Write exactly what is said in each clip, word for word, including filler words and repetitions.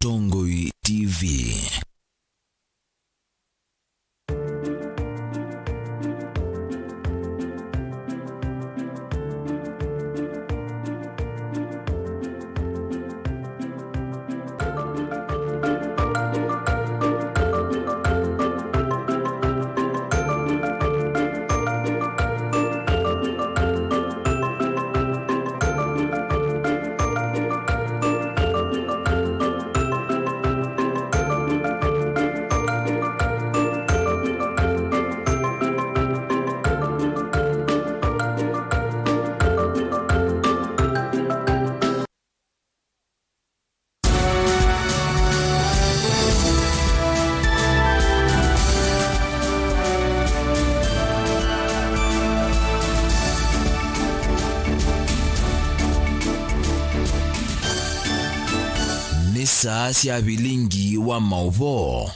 Mũtongoi T V. Nĩ saa sya vilingi wa maũvoo.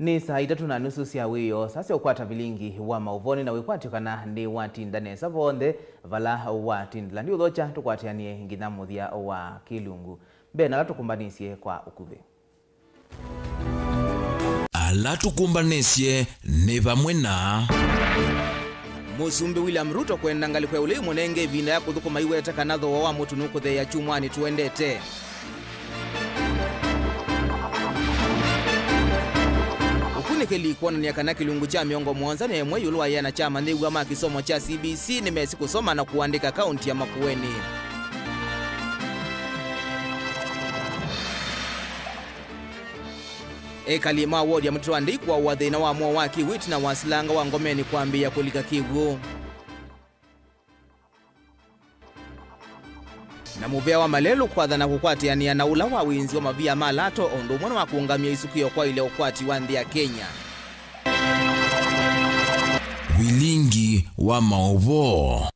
Nĩ saa itatũ na nusu sya wĩoo, saa sya ũkwata vilingi wa maũvoo. Nĩ na wĩkwatyo kana nĩwatinda nesa vonthe vala watindĩla. Ndiũthokya tũkwatĩanĩe nginya mũthya wa kĩlungu. Mbee na ala tũkũmbanĩsye kwa ũkuvĩ. Ala tũkũmbanĩsye nĩ vamwe na Mũsumbĩ William Ruto kwenda ngalĩko ya ũlei mũnenge ĩvinda ya kũthũkũma aiweta kana thooa wa mũtu nũkũtheea kyumwanĩ tũendete. Ũkunĩkĩli kwonany'a kana kĩlungu kya mĩongo mũonza na ĩmwe ĩũlũ wa ĩana kya amanyĩw'a ma kĩsomo kya C B C nĩmesĩ kũsoma na kũandĩka kaũnti ya Makueni. Ekali ma wodi ya Mũtitũ wa Ndei kũaũa thĩna wa mũo wa kĩw'ũ ĩtina wa silanga wa Ngomeni kwambĩĩa kũlika kĩw'ũ. Na mũvĩa wa malelũ kwathana kũkwatĩanĩa na ũla wa wĩnzi wa mavia ma lato, o ũndũ ũmwe na wa kũũngamya isukĩo kwaĩlya ũkwati wa nthĩ ya Kenya. Vilingi wa maũvoo.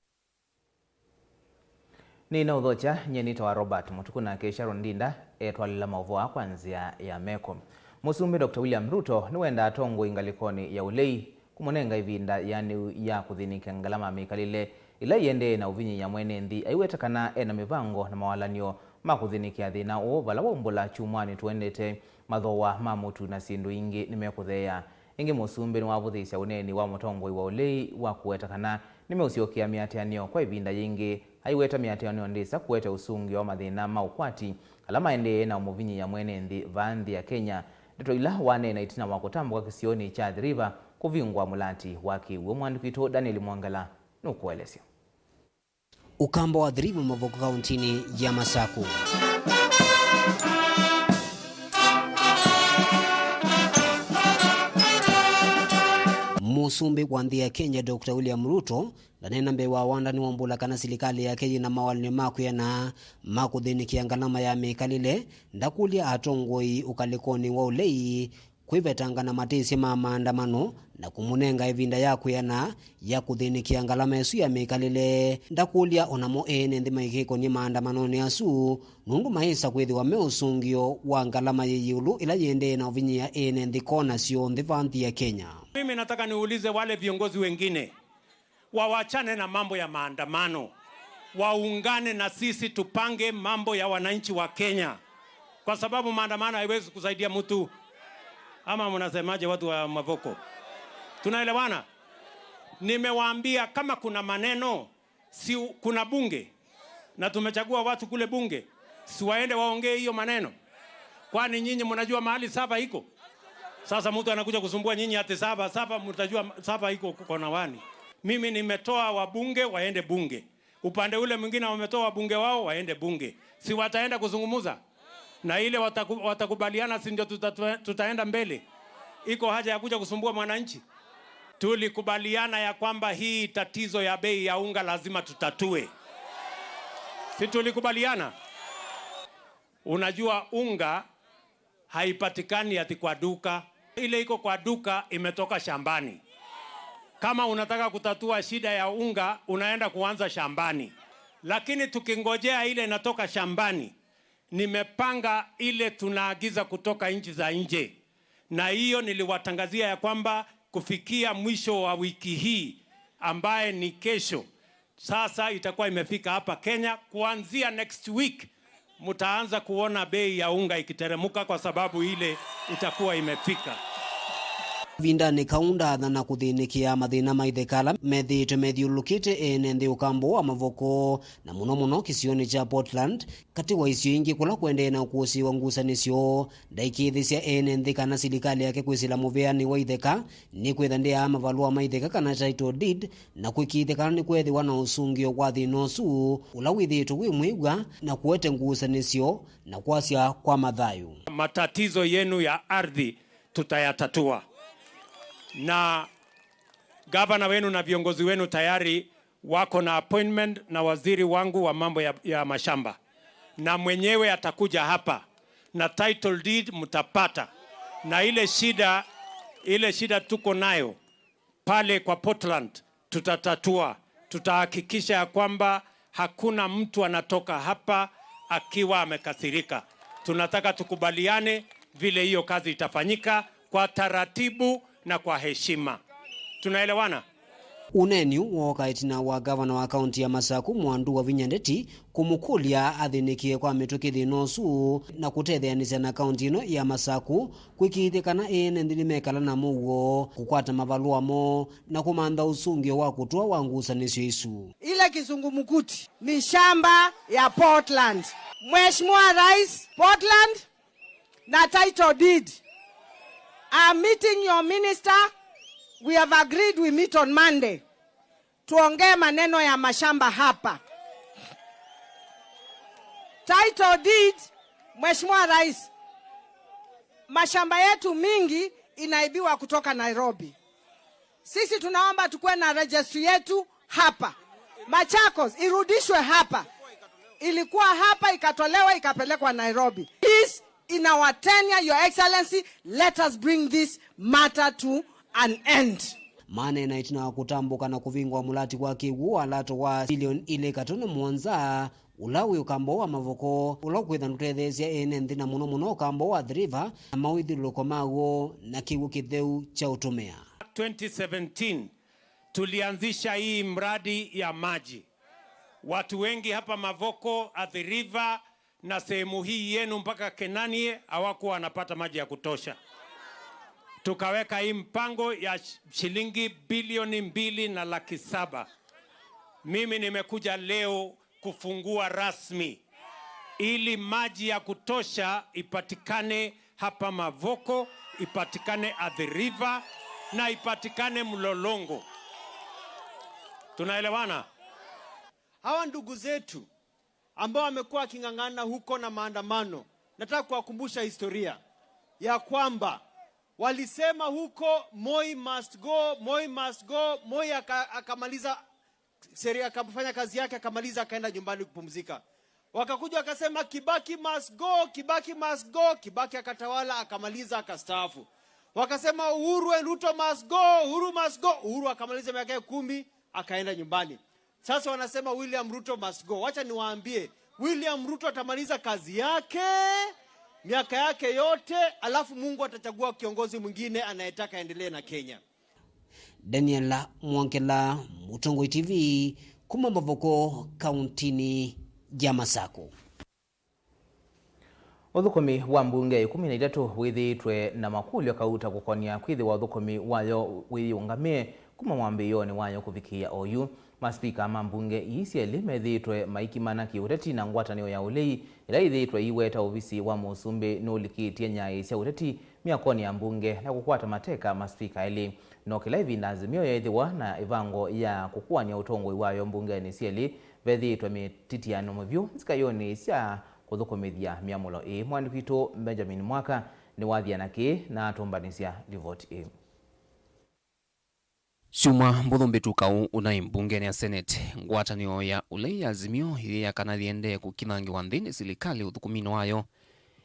Nĩnaũthokya, nyie nĩtawa Robert Mũtuku, nake Sharon Ndinda etwalĩla maũvoo aa kwa nzĩa ya meko. Mũsumbĩ Doctor William Ruto nĩwendaa atongoi ngalĩkonĩ ya ũlei kũmũnenga ĩvinda yaanĩu ya kũthĩnĩkĩa ngalama ya mĩkalĩle ĩla ĩendee na ũvinyĩĩa mwene nthĩ, aiweta kana e na mĩvango na mawalany'o ma kũthĩnĩkĩa thĩna ũũ, vala waumbũla kyumwanĩ tũendete, mathooa ma mũtu na syĩndũ ingĩ nĩmekũtheea. Ĩngĩ, mũsumbĩ nĩwavũthĩĩsya ũneeni wa mũtongoi wa ũlei wa kũweta kana nĩmeũsyokea mĩatĩanĩo kwa ĩvinda yĩngĩ, aiweta mĩatĩanĩo ndĩsa kũete ũsũngĩo wa mathĩna ma ũkwati ala maendee na ũmũvinyĩĩa mwene nthĩ vaa nthĩ ya Kenya, ndeto ila waneena ĩtina wa kũtambũka kĩsionĩ kya Athi River kũvingũa mũlati wa kĩw'ũ. Mwandĩki witũ Daniel Mwangala nũkũelesya. Ũkamba wa Athi River Mavoko kaũntinĩ ya Masaku. Mũsumbĩ wa nthĩ ya Kenya, Doctor William Ruto, ndaneena mbee wa wandani wa mbula kana silikalĩ yake yĩ na mawalany'o ma kwĩana ma kũthĩnĩkĩa ngalama ya mĩkalĩle. Ndakũlya atongoi ũkalĩkonĩ wa ũlei kwĩvetanga na matĩsya ma maandamano na kũmũnenga ĩvinda ya kwĩana ya kũthĩnĩkĩa ngalama ĩsu ya mĩkalĩle. Ndakũlya o namo ene nthĩ maikĩkonye maandamanonĩ asu, nũndũ mayĩsa kwĩthĩwa me ũsũngĩo wa ngalama yĩ ĩũlũ ĩla yĩendee na ũvinyĩĩa ene nthĩ kona syonthe va nthĩ ya Kenya. Mimi nataka niulize wale viongozi wengine, wawachane na mambo ya maandamano, waungane na sisi tupange mambo ya wananchi wa Kenya, kwa sababu maandamano haiwezi kusaidia mtu. Ama mnasemaje, watu wa Mavoko? Tunaelewana? Nimewaambia kama kuna maneno, si kuna bunge, na tumechagua watu kule bunge, si waende waongee hiyo maneno? Kwani nyinyi mnajua mahali sava iko? Sasa mtu anakuja kusumbua nyinyi ati sava, sava, mtajua sava iko Konawani. Mimi nimetoa wabunge waende bunge. Upande ule mwingine wametoa wabunge wao waende bunge. Si wataenda kuzungumuza? Na ile wataku-, watakubaliana, si ndio tuta-, tutaenda mbele? Iko haja ya kuja kusumbua mwananchi? Tulikubaliana ya kwamba hii tatizo ya bei ya unga lazima tutatue. Si tulikubaliana? Unajua unga haipatikani ati kwa duka. Ile iko kwa duka imetoka shambani. Kama unataka kutatua shida ya unga, unaenda kuanza shambani. Lakini tukingojea ile inatoka shambani, nimepanga ile tunaagiza kutoka nchi za nje. Na hiyo niliwatangazia ya kwamba kufikia mwisho wa wiki hii, ambaye ni kesho, sasa itakuwa imefika hapa Kenya. Kuanzia next week, Mtaanza kuona bei ya unga ikiteremuka kwa sababu ile itakuwa imefika. Ĩvindanĩ kau, ndaathana kũthĩnĩkĩa mathĩna ma itheka ala methĩĩtwe methyũlũlũkĩte ene nthĩ ũkambũ wa Mavoko, na mũno mũno kĩsionĩ kya Portland, katĩ wa isio ingĩ kũla kũendee na ũkũsĩ wa ngusanĩsyo. Ndaikĩĩthĩsya ene nthĩ kana silikalĩ yake kwĩsĩla mũvĩanĩ wa itheka nĩkwĩtha ndĩaa mavalũa ma itheka kana title deed, na kũĩkĩĩthya kana nĩkweethĩwa na ũsũngĩo wa thĩna ũsu ũla wĩthĩĩtwe wĩ mwĩw'a na kũete ngusanĩsyo na kwasya kwa mathayũ. Matatizo yenu ya ardhi tutayatatua, na gavana wenu na viongozi wenu tayari wako na appointment na waziri wangu wa mambo ya, ya mashamba, na mwenyewe atakuja hapa na title deed mtapata, na ile shida, ile shida tuko nayo pale kwa Portland tutatatua. Tutahakikisha ya kwamba hakuna mtu anatoka hapa akiwa amekasirika. Tunataka tukubaliane vile hiyo kazi itafanyika kwa taratibu na kwa heshima. Tunaelewana? Ũneeni ũũ wooka ĩtina wa gavana wa kaunti ya Masaku, Mwandu Wavinya Ndeti, kũmũkũlya athĩnĩkĩe kwa mĩtũkĩ thĩna ũsu na kũtetheanĩsya na kaunti ĩno ya Masaku kũĩkĩĩthya kana ene nthĩ nĩmekala na mũuo kũkwata mavalũa moo na kũmantha ũsũngĩo wa kũtũa wa ngusanĩsyo isu. Ile kizungumkuti ni shamba ya Portland. Mheshimiwa Rais, Portland na title deed. I'm meeting your minister. We have agreed we meet on Monday. Tuongee maneno ya mashamba hapa. Title deed, Mheshimiwa Rais, mashamba yetu mingi inaibiwa kutoka Nairobi. Sisi tunaomba tukuwe na registry yetu hapa. Machakos irudishwe hapa. Ilikuwa hapa, ikatolewa, ikapelekwa Nairobi. Please, in our tenure, Your Excellency, let us bring this matter to an end. Maneena ĩtina wa kũtambũka na kũvingũa mũlati wa kĩw'ũ wa lato wa bilioni ilĩ katono mũonza, ũla wĩ ũkambũ wa Mavoko, ũla ũkwĩtha ndũtetheesya ene nthĩ na mũno mũno ũkambũ wa Athi River na mawĩthyũlũlũko maw'o na kĩw'ũ kĩtheu kya ũtũmĩa. Twenty seventeen tulianzisha hii mradi ya maji. Watu wengi hapa Mavoko, Athi River na sehemu hii yenu mpaka Kenanie hawakuwa wanapata maji ya kutosha. Tukaweka hii mpango ya sh-, shilingi bilioni mbili na laki saba. Mimi nimekuja leo kufungua rasmi ili maji ya kutosha ipatikane hapa Mavoko, ipatikane Athi River na ipatikane Mlolongo. Tunaelewana? Hawa ndugu zetu ambao wamekuwa waking'ang'ana huko na maandamano, nataka kuwakumbusha historia ya kwamba walisema huko, "Moi must go, Moi must go." Moi aka-, akamaliza sheria, akafanya kazi yake, akamaliza, akaenda nyumbani kupumzika. Wakakuja wakasema, "Kibaki must go, Kibaki must go." Kibaki akatawala, akamaliza, akastaafu. Wakasema, "Uhuru and Ruto must go, Uhuru must go." Uhuru akamaliza miaka yake kumi, akaenda nyumbani. Sasa wanasema, "William Ruto must go." Wacha niwaambie, William Ruto atamaliza kazi yake, miaka yake yote, alafu Mungu atachagua kiongozi mwingine anayetaka aendelee na Kenya. Daniel Mwongela, Mũtongoi T V, kuma Mavoko, kauntinĩ ya Masaku. Ũthũkũmi wa mbunge ĩkũmi na itatũ wĩthĩĩtwe na makũlyo kauta kũkonya kwĩthĩwa ũthũkũmi wayo wĩyĩũngamĩe kuma mwambĩĩonĩ wayo kũvikĩĩa oyu. Maspika ma mbunge ii syelĩ methĩĩtwe maikimana kĩũteti na ngwatanĩo ya ũlei ĩla yĩthĩĩtwe ĩiweta ovisi wa mũsumbĩ nũlikĩtye nyaĩ sya ũteti myakonĩ ya mbunge na kũkwata mateka maspika elĩ. No kĩla ĩvinda Azimio yeethĩwa na ĩvango ya kũkũany'a ũtongoi wayo mbungenĩ syelĩ, vethĩĩtwe mĩtitiano mĩvyũ nzikayonĩ sya kũthũkũmĩthya myamũlo ĩĩ. Mwandĩki witũ Benjamin Mwaka nĩwathi na kĩĩ na atũmbanĩsya livoti ĩĩ. Syumwa mbũthũ mbĩtũku kau ũnaĩ mbungeni ya Senate, ngwatanĩo ya ũlei ya Azimio yĩĩ ya kana yĩendee kũkilangĩwa nthĩ nĩ silikalĩ ũthũkũminĩ wayo,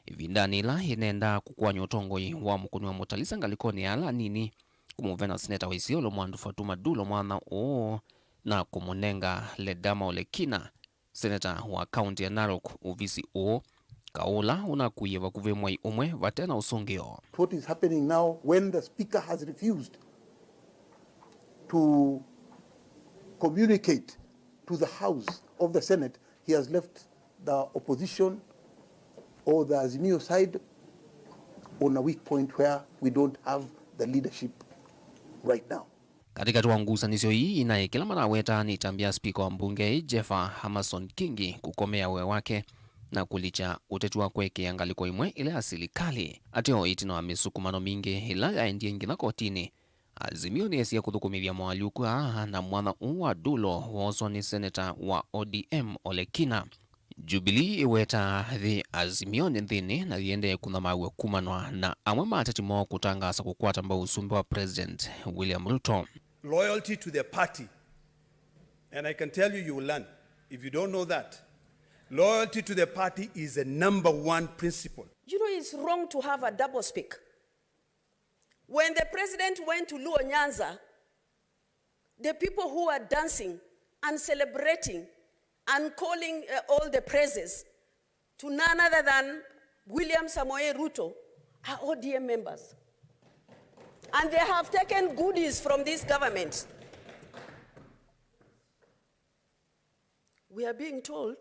ĩvindanĩ yĩla yĩnendaa kũkũany'a ũtongoi wa Mũkũnĩ wa Mũtalisa ngalĩkonĩ ya ala anini, kũmũvena seneta wa Isiolo Mwandu Fatuma Dulo mwanya ũũ na kũmũnenga Ledama Ole Kina, seneta wa kaunti ya Narok, ovisi ũũ, kaũ ũla ũnakuie vakuvĩ mwei ũmwe vate na ũsũngĩo. What is happening now, when the speaker has refused to communicate to the House of the Senate, he has left the opposition or the Azimio side on a weak point where we don't have the leadership right now. Katĩkatĩ wa ngusanĩsyo ii inaĩ kĩla manaweta nĩ ĩtambya ya spika wa mbunge Jeffer Amason Kingi kũkomea we wake na kũlikya ũteti wa kũekea ngalĩko ĩmwe ĩla ya silikalĩ. Ateo ĩtina wa mĩsukumano mingĩ ĩla yaendie nginya kotinĩ, Azimio nĩyesie kũthũkũmĩthya moalyũku aa na mwanya ũũ wa Dulo wooswa nĩ seneta wa O D M Ole Kina. Jubilee ĩwetaa yĩ Azimio nĩ nthĩnĩ na yĩendee kũnyamaaw'a kumanwa na amwe ma ateti moo kũtangaasa kũkwata mbau ũsumbĩ wa President William Ruto. Loyalty to the party. And I can tell you, you will learn if you don't know that. Loyalty to the party is the number one principle. You know, it's wrong to have a double speak. When the president went to Luo Nyanza, the people who are dancing and celebrating and calling, uh, all the praises to none other than William Samoei Ruto are O D M members. And they have taken goodies from this government. We are being told,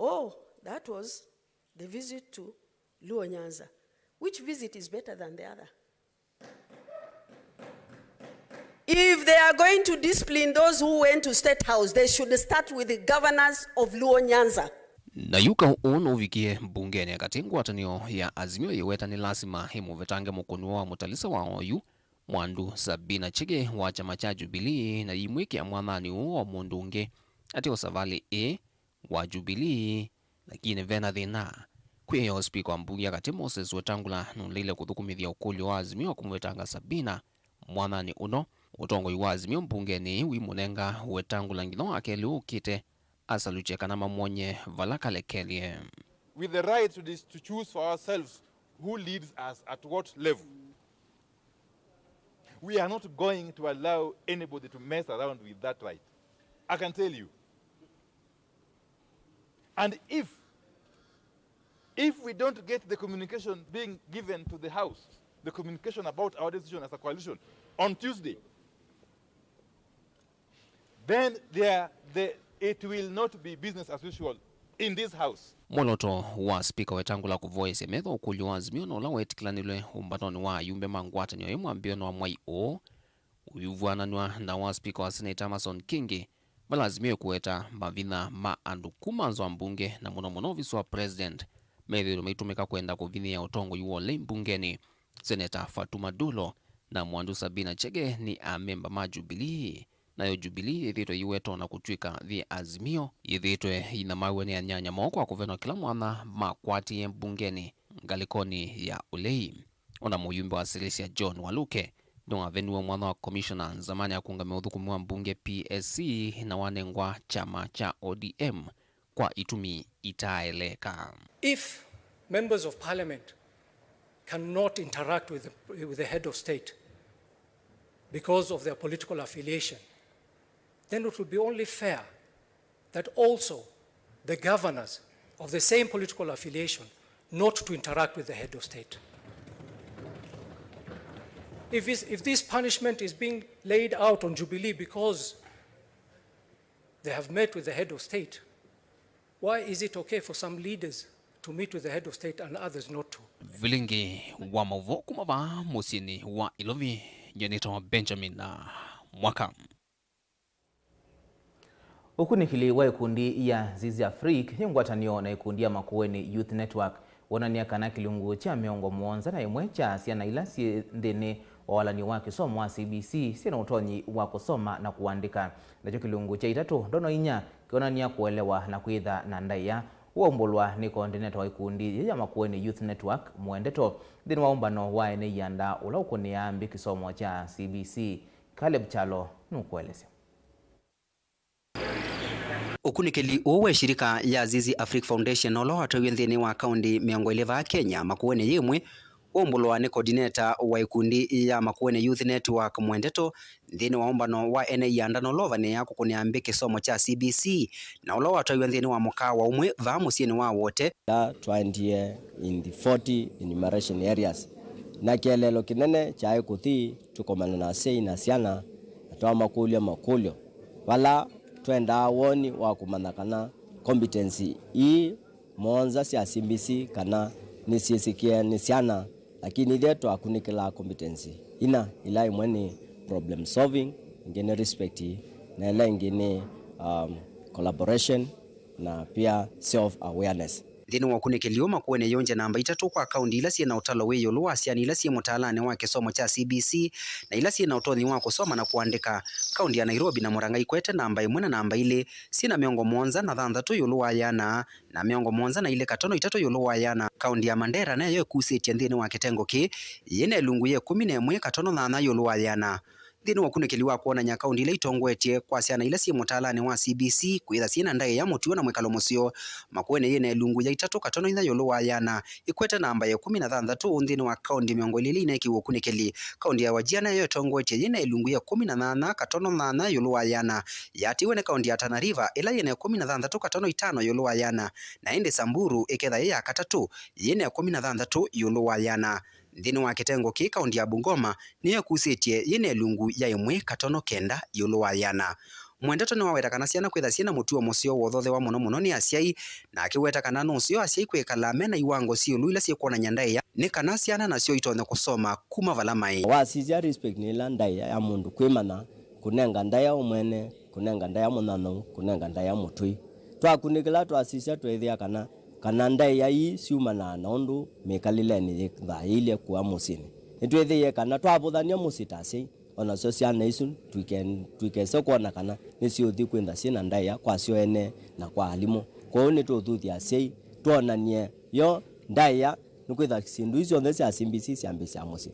"Oh, that was the visit to Luo Nyanza." Which visit is better than the other? If they are going to discipline those who went to State House, they should start with the governors of Luo Nyanza. Na yu kaũ ũũ nũvikie mbungenĩ ya katĩ, ngwatanĩo ya Azimio yĩweta nĩ lasima ĩmũvetange mũkũniwa wa mũtalisa wa oyu, Mwandu Sabina Chege wa kyama kya Jubilee, na yimwĩkĩa mwathanĩ ũũ o mũndũ ũngĩ ateo savalĩ ĩĩ wa Jubilee, lakini vena thĩna. Kwĩ yo spika wa mbunge ya katĩ Moses Wetangula nũleile kũthũkũmĩthya ũkũlyo wa Azimio wa kũmwetanga Sabina mwathanĩ ũno. Ũtongoi wa Azimio mbungenĩ wimũnenga Wetangula nginya wa kelĩ ũkĩte asalukye kana mamwony'e vala kalekelye. With the right to dis-, to choose for ourselves who leads us at what level. We are not going to allow anybody to mess around with that right. I can tell you. And if, if we don't get the communication being given to the House, the communication about our decision as a coalition on Tuesday, then there, the, it will not be business as usual in this House. Mwoloto wa spika Wetangula kũvoyesya metho ũkũlyo wa Azimio na ũla wetĩkĩlanĩlwe ũmbanonĩ wa ayumbe ma ngwatanĩo ĩmwe mwambĩonĩ wa mwai ũũ ũyuvw'ananw'a na wa spika wa Senate Amason Kingi, vala Azimio ĩkũweta mavinya ma andũ kuma nza wa mbunge na mũno mũno ovisi wa president methĩĩtwe maitũmĩka kwenda kũvinyĩĩa ũtongoi wa ũlei mbungenĩ, Seneta Fatuma Dulo na Mwandu Sabina Chege nĩ amemba ma Jubilee. Nayo Jubilee yĩthĩĩtwe yĩwetwa na kũtw'ĩka yĩ Azimio, yĩthĩĩtwe yĩnyamaaw'a nĩ anyanya moo kwa kũvenwa kĩla mwanya makwatie mbungenĩ ngalĩkonĩ ya ũlei. O na mũyumbe wa Sirisia John Waluke nĩwaveniwe mwanya wa komishona nzamani ya kũũngamĩa ũthũkũmi wa mbunge P S C na wanengwa kyama kya O D M kwa itumi itaaeleka. If members of parliament cannot interact with the, with the head of state because of their political affiliation, then it would be only fair that also the governors of the same political affiliation not to interact with the head of state. If this, if this punishment is being laid out on Jubilee because they have met with the head of state, why is it okay for some leaders to meet with the head of state and others not to? Vilingi wa maũvoo kuma vaa mũsyĩnĩ wa Ilovi, nyie nĩtawa Benjamin Mwaka. Ũkunĩkĩli wa ikundi ya Zizi Afrique yĩ ngwatanĩo na ikundi ya Makueni Youth Network wonany'a kana kĩlungu kya mĩongo mũonza na ĩmwe kya syana ila syĩ nthĩnĩ wa walany'o wa kĩsomo wa C B C syĩ na ũtonyi wa kũsoma na kũandĩka, nakyo kĩlungu kya itatũ ndono inya kĩonany'a kũelewa na kwĩtha na ndaĩa. Waumbũlwa nĩ kondineta wa ikundi yĩĩ ya Makueni Youth Network, Mwendeto, nthĩnĩ wa ũmbano wa ene ianda ũla ũkũnĩaa mbĩ kĩsomo kya C B C. Caleb Kyalo nũkũelesya. Ũkunĩkĩli ũũ wa ĩshirika ya Zizi Afrique Foundation, ũla watwaiwe nthĩnĩ wa kaũndĩ mĩongo ĩlĩ vaa Kenya, Makueni yĩ ĩmwe, waumbũlwa nĩ coordinator wa ĩkundi ya Makueni Youth Network, Mwendeto, nthĩnĩ wa ũmbano wa ene ianda na ũla ũvanĩaa kũkũnĩa mbĩ kĩsomo kya C B C, na ũla watwaiwe nthĩnĩ wa mũkaawa ũmwe vaa mũsyĩnĩ wa Wote. Ĩla twaendie in the forty enumeration areas, na kĩeleelo kĩnene kyaĩ kũthi tũkomane na asyai na syana, na twamakũlya makũlyo vala twendaa woni wa kũmanya kana competency ii mũonza sya C B C kana nĩsyĩsĩkĩe nĩ syana, lakini ithyĩ twakunĩkĩlaa competency ina, ila ĩmwe nĩ problem solving, ĩngĩ nĩ respect, na ĩla ĩngĩ nĩ, um, collaboration na pia self awareness. Nthĩnĩ wa ũkunĩkĩli ũũ, Makueni yĩũngye namba itatũ kwa kaunti ila syĩ na ũtalo wĩ ĩũlũ wa syana ila syĩ mũtaalanĩ wa kĩsomo kya C B C na ila syĩ na ũtonyi wa kũsoma na kũandĩka. Kaunti ya Nairobi na Murang'a ikwete namba ĩmwe na namba ilĩ, syĩ na mĩongo mũonza na thanthatũ ĩũlũ wa ĩana na mĩongo mũonza na ilĩ katono itatũ ĩũlũ wa ĩana. Kaunti ya Mandera nayo ĩkusĩtye nthĩnĩ wa kĩtengo kĩĩ, yĩ na ĩlungu ya ĩkũmi na ĩmwe katono nyanya ĩũlũ wa ĩana. Nthĩnĩ wa ũkunĩkĩli wa kwonany'a kaunti ila itongoetye kwa syana ila syĩ mũtaalanĩ wa C B C kwĩtha syĩ na ndaĩa, mũtuo na mwĩkalo mũseo, Makueni yĩ na ĩlungu ya itatũ katono inya ĩũlũ wa ĩana, ĩkwete namba ya ĩkũmi na thanthatũ nthĩnĩ wa kaunti mĩongo ĩlĩ ila ineekiwe ũkunĩkĩli. Kaunti ya Wajir nayo ĩtongoetye yĩ na ĩlungu ya ĩkũmi na nyanya katono nyanya ĩũlũ wa ĩana, yaatĩĩwe nĩ kaunti ya Tana River ĩla yĩ na ĩkũmi na thanthatũ katono itano ĩũlũ wa ĩana, na ĩndĩ Samburu ĩketha yĩ ya katatũ yĩ na ĩkũmi na thanthatũ ĩũlũ wa ĩana. Nthĩnĩ wa kĩtengo kĩĩ, kaunti ya Bungoma nĩyo ĩkusĩtye yĩ na ĩlungu ya ĩmwe katono kenda ĩũlũ wa ĩana. Mwendeto nĩwaweta kana syana kwĩtha syĩ na mũtuo mũseo wothothewa mũno mũno nĩ asyai, na akĩweta kana nũseo asyai kwĩkala me na iwango syĩ ĩũlũ ila syĩkwonany'a ndaĩa nĩ kana syana nasyo itonye kũsoma kuma vala maĩ. Wasisya respect nĩ ĩla ndaĩa ya mũndũ kwĩmanya, kũnenga ndaĩa ũmwene, kũnenga ndaĩa mũnyanyaũ, kũnenga ndaĩa mũtũi. Twakunĩkĩla twasisya tweethĩa kana kana ndaĩa ii syumanaa na ũndũ mĩkalĩlenĩ yĩthaĩĩlye kũa mũsyĩnĩ. Nĩtwĩthĩie kana twavũthany'a mũsyĩ ta asyai, o nasyo syana isu twike-, twikese kwona kana nĩsyũthi kwĩtha syĩ na ndaĩa kwasyo ene na kwa alimũ. Kwoou nĩtũũthuthya asyai twonany'e yo ndaĩa, nĩkwĩtha syĩndũ ii syonthe sya C B C syambĩĩsya mũsyĩ.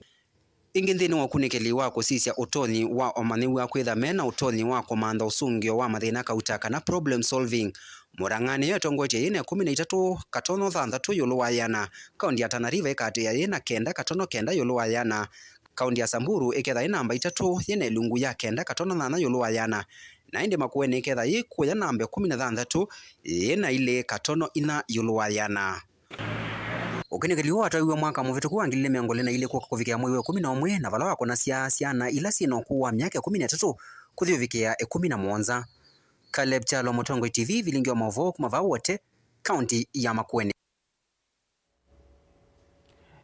Ĩngĩ, nthĩnĩ wa ũkunĩkĩli wa kũsisya ũtonyi wa amanyĩw'a kwĩtha me na ũtonyi wa kũmantha ũsũngĩo wa mathĩna kauta kana problem solving, Murang'a nĩyo ĩtongoetye yĩ na ĩkũmi na itatũ katono thanthatũ ĩũlũ wa ĩana. Kaunti ya Tana River ĩkaatĩĩa yĩ na kenda katono kenda ĩũlũ wa ĩana. Kaunti ya Samburu ĩketha yĩ namba itatũ yĩ na ĩlungu ya kenda katono nyanya ĩũlũ wa ĩana. Na ĩndĩ Makueni ĩketha yĩ kũya namba ĩkũmi na thanthatũ yĩ na ilĩ katono inya ĩũlũ wa ĩana. Ũkunĩkĩli ũũ watwaiwe mwaka mũvĩtũku wa ngili ilĩ mĩongo ĩlĩ na ilĩ kũka kũvikĩa mwei wa ĩkũmi na ũmwe, na vala wakũnasya syana ila syĩ na ũkũũ wa myaka ĩkũmi na ĩtatũ kũthi ũvikĩa ĩkũmi na mũonza. Caleb Kyalo, Mũtongoi T V, vilingi wa maũvoo kuma vaa Wote, kaunti ya Makueni.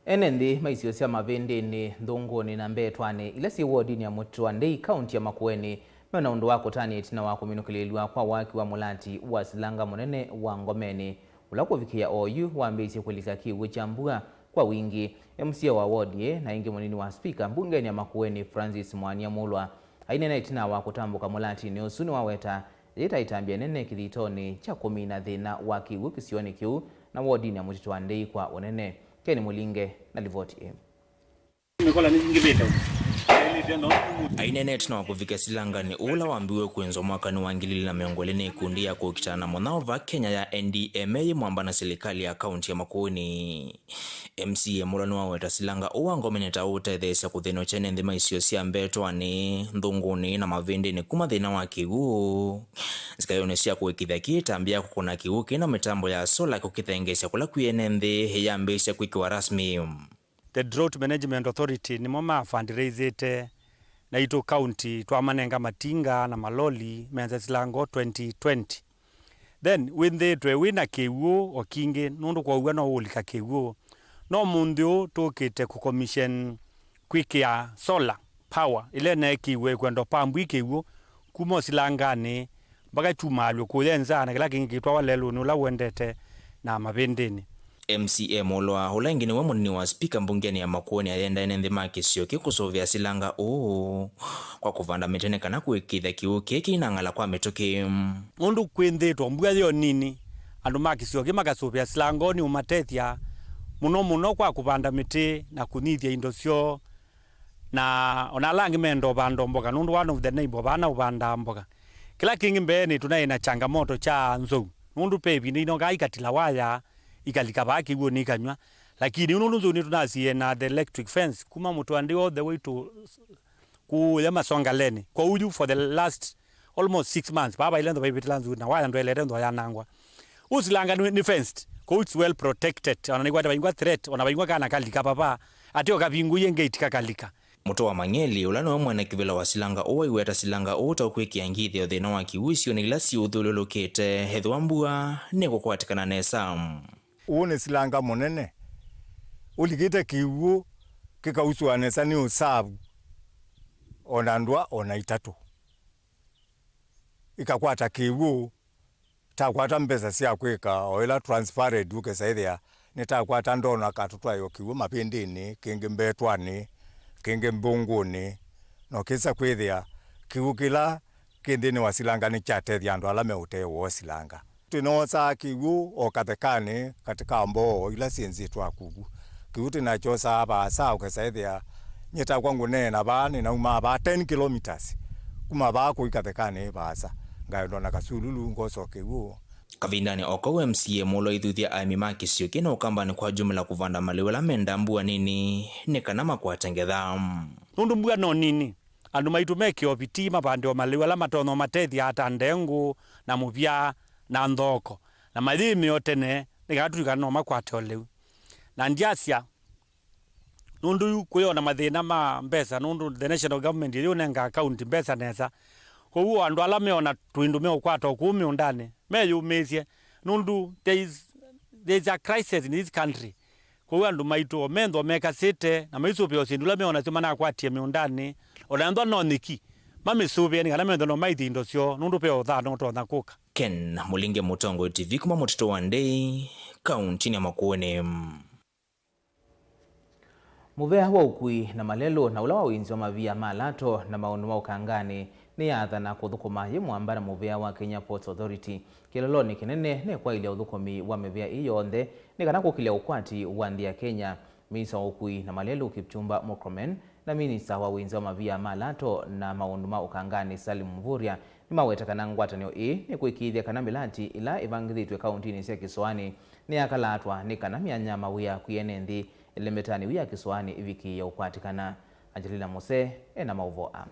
Ene nthĩ ma isio sya Mavĩndĩnĩ, Nthũngũnĩ na Mbetwanĩ, ila syĩ wodinĩ ya Mũtitũ wa Ndei, kaunti ya Makueni, me na ũndũ wa kũtanĩa ĩtina wa kũminũkĩlĩĩlw'a kwa waki wa mũlati wa silanga mũnene wa Ngomenĩ, ũla kũvikĩa oyu wambĩĩisye kũlika kĩw'ũ kya mbua kwa wingĩ. M C A wa wodi ĩĩ na ĩngĩ mũnini wa spika mbungenĩ ya Makueni, Francis Mwania Mulwa, aineena ĩtina wa kũtambũka mũlatinĩ ũsu, nĩwaweta yĩta ĩtambya ĩnene kĩthitonĩ kya kũmina thĩna wa kĩw'ũ kĩsionĩ kĩu na wodinĩ ya Mũtitũ wa Ndei kwa ũnene. Ken Mũlinge na livoti ĩĩ. Aineenete na kũvika silanganĩ ũla wambiwe kwĩnzwa mwakanĩ wa ngili ilĩ na mĩongo ĩlĩ nĩ ikundi ya kũkitana na mũnyao va Kenya ya N D M A yĩ mwamba na silikalĩ ya kaunti ya Makueni. M C A Mulwa nĩwaweta silanga ũũ wa Ngomenĩ ta ũũtetheesya kũthĩnw'a kyene nthĩ ma isio sya Mbetwanĩ, Nthũngũnĩ na Mavĩndĩnĩ kuma thĩna wa kĩw'ũ. Nzika yone sya kũĩkĩĩthya kĩĩ ĩtambya ya kũkũna kĩw'ũ kĩna mĩtambo ya sola kũkĩthengeesya kũla kwĩ ene nthĩ yambĩĩsya kwĩkĩwa rasmi. The Drought Management Authority nĩmo ma fundraisĩte naitũ county, twamanenga matinga na maloli menze silanga twenty twenty. Then wĩnthĩĩtwe wĩ na kĩw'ũ o kingĩ, nũndũ kwow'a no ũũlika kĩw'ũ. No mũnthĩ ũũ tũkĩte kũ commission kwĩkĩa solar power ĩla ĩneekiwe ĩkwenda ũpambwi kĩw'ũ kuma ũsilanganĩ mpaka kyumaalw'e kũya nza na kĩla kĩngĩ kĩtwawa lelũnĩ ũla ũendete na Mavĩndĩnĩ. M C A Mulwa, ũla ĩngĩ nĩwe mũnini wa spika mbungenĩ ya Makueni, ayendae nĩ nthĩ ma kĩsio kĩkũsũvĩa silanga ũũ kwa kũvanda mĩtĩ nĩ kana kũĩkĩĩthya kĩw'ũ kĩĩ kĩinang'ala kwa mĩtũkĩ. Nũndũ kwĩnthĩtwe mbua yĩ o nini, andũ ma kĩsio kĩĩ makasũvĩa silanga ũũ nĩũmatethya mũno mũno kwa kũvanda mĩtĩ na kũnyithya indo syoo. Na ona ala angĩ menda ũvanda mboga, nũndũ one of the neighbor vana ũvandaa mboga. Kĩla kĩngĩ mbeenĩ tũnaĩ na changamoto kya nzou, nũndũ ve ĩvinda inokaa ikatila waya, ikalika vaa kĩw'ũnĩ ikanyw'a. Lakini yu nũndũ nzou nĩtũnasie na the electric fence kuma Mũtitũ wa Ndei all the way to kũya Masongaleni. Kwoou yu for the last almost six months, vaa vailentho vaivĩtĩla nzou na waya ndwaĩlete ntho yanangwa. Ũsilanga nĩ, nĩ fenced, kwoou it's well protected. Ona nĩkwata vaingwa threat, ona vaingwa kana kalika vava, atĩ o kavingũie gate kakalika. Mũtwe wa Mang'eli, ũla nĩwe mwene kĩvĩla wa silanga ũũ, aiweta silanga ũũ ta ũkwĩkĩa ngithyo thĩna wa kĩw'ũ isionĩ ila siũthyũlũlũkĩte ethĩwa mbua nĩkũkwatĩkana nesa. Ũũ nĩ silanga mũnene ũlikĩte kĩw'ũ kĩkausũa nesa nĩ ũsavu, o na ndũa o na itatũ ikakwata kĩw'ũ. Takwata mbesa sya kwĩka o ĩla transparent, ũkesa ĩthĩa nĩtakwata ndona katũtwaĩwa kĩw'ũ mavĩndĩnĩ, kĩngĩ mbetwanĩ, kĩngĩ mbũngũnĩ, na ũkĩsa kwĩthĩa kĩw'ũ kĩla kĩ nthĩnĩ wa silanga nĩkyatethya andũ ala me ũtee woo silanga. Tũnoosaa kĩw'ũ o kathekanĩ katĩ ka mboo ila syĩ nzĩ twakuku. Kĩw'ũ tũnakyosaa vaasa, ũkesa ĩthĩa nyie takwa ngũneena vaa, nĩnaumaa vaa ten kilometres kuma vaa kũi kathekanĩ vaasa, ngaendwa na kasululu ngosa o kĩw'ũ. Kavindanĩ o kau, M C A Mũlwa aithuthya aĩmi ma kĩsio kĩĩ na Ũkambanĩ kwa jumla kũvanda malĩu ala mendaa mbua nini nĩ kana makwate ngetha. Nũndũ mbua no nini, andũ maitũ mekĩe ũviti mavande o malĩu ala matonya ũmatethya ta ndengũ na mũvya na nthoko, na mayĩmĩe o tene nĩ kana tũlikana no makwate o lĩu. Na ndyasya, nũndũ yu kwĩ o na mathĩna ma mbesa, nũndũ the national government ĩyĩ ũnengaa county mbesa nesa. Kwoou o andũ ala meona twĩndũ meũkwata o kũu mĩũndanĩ, meyũmĩĩsye, nũndũ there is, there is a crisis in this country. Kwoou andũ maitũ o menthwa mekasĩte na maisũvĩa o syĩndũ ila meona syo manakwatie mĩũndanĩ, o na ethwa no nyeki, mamĩsũvĩe nĩ kana menthwe no maithye indo syoo, nũndũ ve ũthano ũtonya kũka. Ken Mũlinge, Mũtongoi T V, kuma mũtitũ wa Ndei, kauntinĩ ya Makueni. Mũvĩa wa ũkui na malelũ na ũla wa ũinzi wa mavia ma lato na maũndũ ma ũkanganĩ nĩyaathana kũthũkũma yĩ mwamba na mũvĩa wa Kenya Ports Authority kĩlolonĩ kĩnene nĩ kwaĩlya ũthũkũmi wa mĩvĩa ĩĩ yonthe nĩ kana kũkĩlya ũkwati wa nthĩ ya Kenya. Minista wa ũkui na malelũ Kipchumba Murkomen na minista wa ũinzi wa mavia ma lato na maũndũ ma ũkanganĩ Salim Mvurya nĩmaweta kana ngwatanĩo ĩĩ nĩkwĩkĩĩthya kana mĩlati ĩla ĩvangĩthĩtw'e kauntinĩ sya kĩsoanĩ nĩyakalatwa nĩ kana myanya ya mawĩa kwĩ ene nthĩ ĩlemetanĩ yu ya kĩsoanĩ ĩvikĩĩe ũkwatĩkana. Angelina Mose ena maũvoo aa.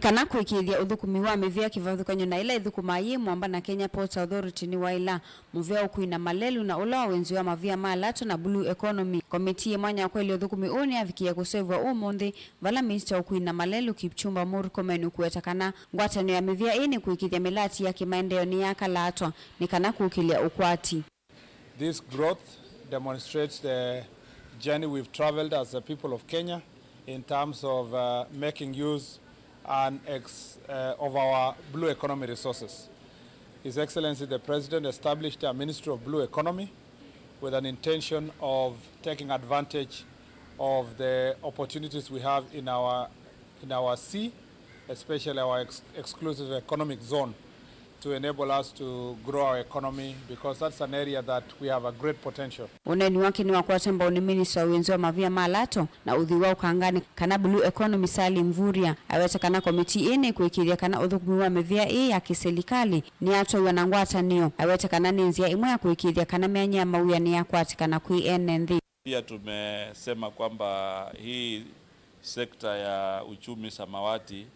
Kana kwĩkĩĩthya ũthũkũmi wa mĩvĩa kĩvathũkany'o na ĩla ĩthũkũmaa yĩ mwamba na Kenya Ports Authority nĩ waĩla mũvĩa ũkui na malelũ na ũla wa wĩnzi wa mavia ma lato na blue economy. Komitii yĩ mwanya wa kwaĩlya ũthũkũmi ũũ nĩyavikĩie kũseũvw'a ũmũnthĩ, vala minista wa ũkui na malelũ Kipchumba Murkomen ũkũweta kana ngwatanĩo ya mĩvĩa ĩĩ nĩkwĩkĩĩthya mĩlati ya kĩmaendeeo nĩyakalatwa nĩ kana kũkĩlya ũkwati. This growth demonstrates the journey we've traveled as the people of Kenya in terms of, uh, making use and ex-, uh, of our blue economy resources. His Excellency the President established a Ministry of Blue Economy with an intention of taking advantage of the opportunities we have in our, in our sea, especially our ex-, exclusive economic zone, to enable us to grow our economy, because that's an area that we have a great potential. Ũneeni wake nĩwakwata mbau nĩ minista wa wĩnzi wa mavia ma lato na ũthwii wa ũkanganĩ kana blue economy Salim Mvurya. Aweta kana komitii ĩĩ nĩkwĩkĩĩthya kana ũthũkũmi wa mĩvĩa ĩĩ ya kĩsilikalĩ nĩyatwaĩwa na ngwatanĩo. Aweta kana nĩ nzĩa ĩmwe ya kũĩkĩĩthya kana myanya ya mawĩa nĩyakwatĩkana kwĩ ene nthĩ. Pia tumesema kwamba hii sekta ya uchumi samawati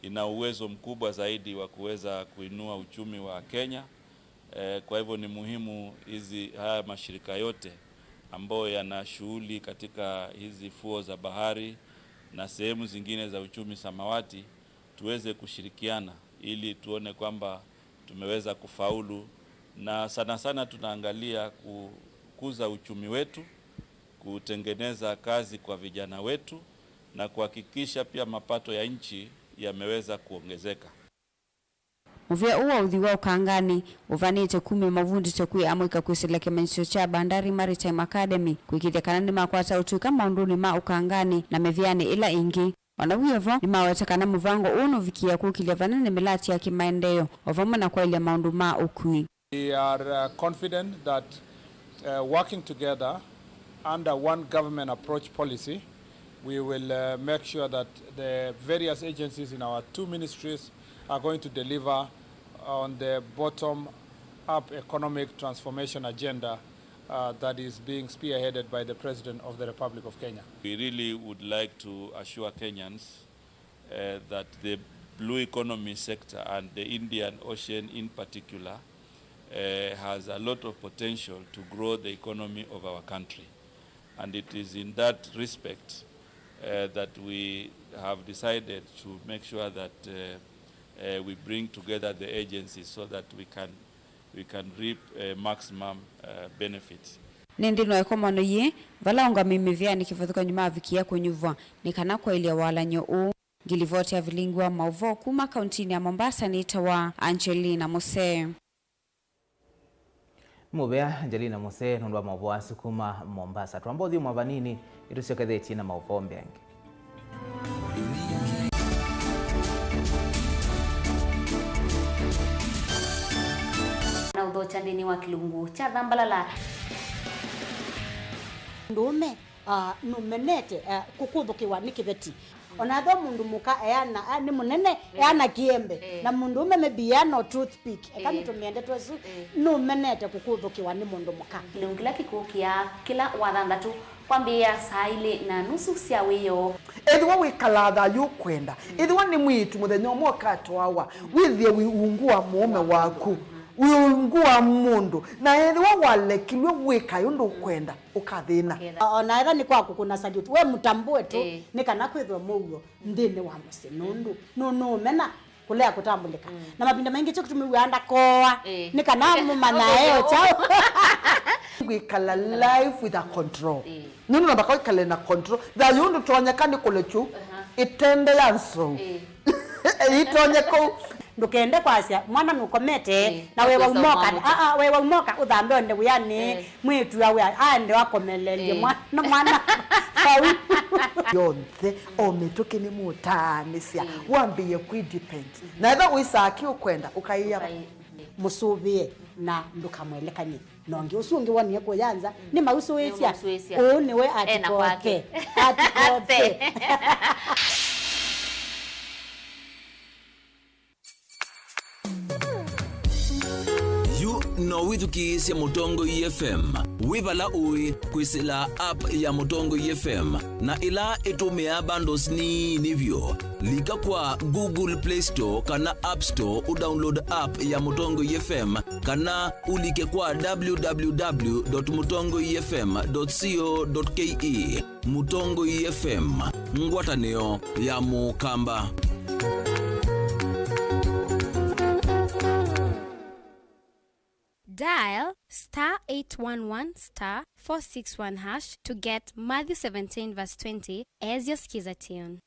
ina uwezo mkubwa zaidi wa kuweza kuinua uchumi wa Kenya. Eh, kwa hivyo ni muhimu hizi, haya mashirika yote ambayo yana shughuli katika hizi fuo za bahari na sehemu zingine za uchumi samawati, tuweze kushirikiana ili tuone kwamba tumeweza kufaulu, na sana sana tunaangalia kukuza uchumi wetu, kutengeneza kazi kwa vijana wetu na kuhakikisha pia mapato ya nchi yameweza kuongezeka. Mũvĩa ũũ wa ũthwii wa ũkanganĩ ũvanĩte kumya mavundĩtyo kwĩ amũika kwĩsĩla kĩmanyĩsyo kya Bandari Maritime Academy kwĩkĩĩthya kana nĩmakwata ũtũĩka maũndũnĩ ma ũkanganĩ na mĩvĩanĩ ĩla ĩngĩ. O na wĩ o vo, nĩmaweta kana mũvango ũũ nũvikĩĩa kũkĩlya vanene mĩlati ya kĩmaendeeo, o vamwe na kwaĩlya maũndũ ma ũkui. We are, uh, confident that, uh, working together under one government approach policy, we will, uh, make sure that the various agencies in our two ministries are going to deliver on the bottom-up economic transformation agenda uh, that is being spearheaded by the President of the Republic of Kenya. We really would like to assure Kenyans, uh, that the blue economy sector and the Indian Ocean in particular, uh, has a lot of potential to grow the economy of our country. And it is in that respect uh, that we have decided to make sure that, uh, uh, we bring together the agencies so that we can, we can reap, uh, maximum, uh, benefits. Nĩ nthĩnĩ wa ĩkomano yĩĩ, vala aũngamĩi mĩvĩanĩ kĩvathũkany'o mavikie kũnyuvwa nĩ kana kwaĩlya walany'o ũũ. Ngilivoti ya vilingi wa maũvoo kuma kauntinĩ ya Mombasa nĩtawa Angelina Musee. Mũvea Angelina Musee nũndũ wa maũvoo asu kuma Mombasa. Twamba ũthyũmũa vanini, nĩtũsyokethetye na maũvoo mbeange. Na ũthokya nthĩnĩ wa kĩlungu kya Thambalala. Mũndũũme, ah, nũmenete, ah, kũkũthũkĩwa nĩ kĩveti. Ona ethĩwa mũndũ mũka eana, ah, nĩ mũnene, eana kĩembe, na mũndũũme maybe eana o toothpick, eka nĩtũmĩe ndeto ĩsu, nũmenete kũkũthũkĩwa nĩ mũndũ mũka. Kĩlungu kĩla kĩkũkĩa kĩla Wathanthatũ kwambĩĩa saa ilĩ na nusu sya wĩoo. Ethĩwa wĩkalaa thayũ ũkwenda, ethĩwa nĩ mwĩĩtu mũthenya ũmwe ũkatwawa, wĩthĩe wĩ ungu wa mũũme waku, wĩ ungu wa mũndũ, na ethĩwa walekilw'e wĩkae ũndũ ũkwenda, ũkathĩna. Ũkethĩa. O-, ona ethĩwa nĩ kwa kũkũna salute, we mũtambũe tu, nĩ kana kwĩthwe mũuo nthĩnĩ wa mũsyĩ, nũndũ nũ-, nũũmena kũlea kũtambũlĩka. Na mavinda maingĩ kyo kĩtumi wĩaa ndakoa, nĩ kana mũmanyae o kyaũ. Wĩkala life with a control. Nũndũ nambaka wĩkale na control. Thayũ ũndũ tonyeka nĩ kũlekyu ĩtende ya nsou. Ĩtonye kũu. Ndũkende kwasya mwana nũkomete, na wewa umoka, aa, wewa umoka ũthambe onde wĩanĩ, mwĩĩtu awe aende akomelelye mwana, mwana vau. Yonthe, o mĩtũkĩ nĩ mũtaanĩsya, wambĩĩe kwĩ depend. Na etha ũisaa kĩ ũkwenda, ũkaĩa. Mũsũvĩe na ndũkamwelekany'e. Na ũngĩ ũsu ũngĩ wonie kũya nza, nĩmausũĩsya. Nĩmausũĩsya. Ũũ nĩwe. Ena kwake. Atikote. Atikote. Yu no wĩthukĩĩsye Mũtongoi F M wĩ vala ũĩ kwĩsĩla app ya Mũtongoi F M, na ĩla ĩtũmĩaa bundles nini vyũ. Lika kwa Google Play Store kana App Store ũdownload app ya Mũtongoi F M, kana ũlike kwa w w w dot mũtongoi f m dot co dot k e. Mũtongoi F M, ngwatanĩo ya Mũkamba. Dial star eight one one star four six one hash to get Matthew seventeen verse twenty as your Skiza tune.